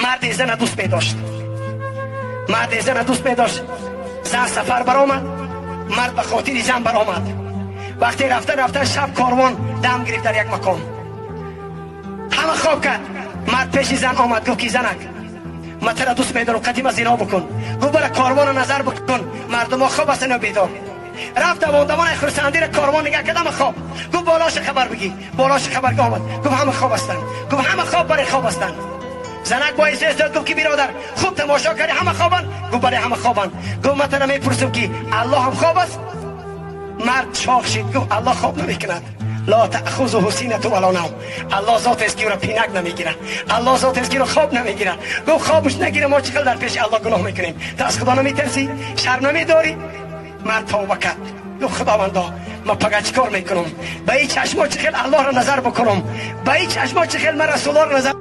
Марди зана дӯст медошт, марди зана дӯст медошт. Зан сафар баромад, мард ба хотири зан баромад. Вақте рафта рафта шаб корвон дам гирифт дар як макон, ҳама хоб кард. Мард пеши зан омад, гуфт ки занак, ман туро дӯст медорам, қадима зино бикун. Гуфт бара корвонро назар бикун, мардумо хоб ҳастанд ё бедор. Рафт давон давон хурсандиро корвон нигоҳ кард, ҳама хоб. Гуфт болоша хабар бигӣ. Болоша хабар омад, гуфт ҳама хоб ҳастанд. Гуфт ҳама хоб, баре хоб ҳастанд. Занак бо эҳсос гуфт ки биродар, хуб тамошо кардӣ, ҳама хобанд? Гуфт бале, ҳама хобанд. Гуфт ман туро мепурсам ки Аллоҳ ҳам хоб аст? Мард чоқ шид, гуфт Аллоҳ хоб намекунад. Ла таъхузуҳу синатун вала навм. Аллоҳ зот аст ки ӯро пинак намегирад, Аллоҳ зот аст ки ӯро хоб намегирад. Гуфт хобаш нагирад, мо чӣ қадар дар пеши Аллоҳ гуноҳ мекунем? Ту аз Худо намитарсӣ? Шарм намедорӣ? Мард тавба кард, гуфт Худовандо, ман пага чӣ кор мекунам? Ба ин чашмо чӣ хел Аллоҳро назар бикунам? Ба ин чашмо чӣ хел ман Расулуллоҳро назар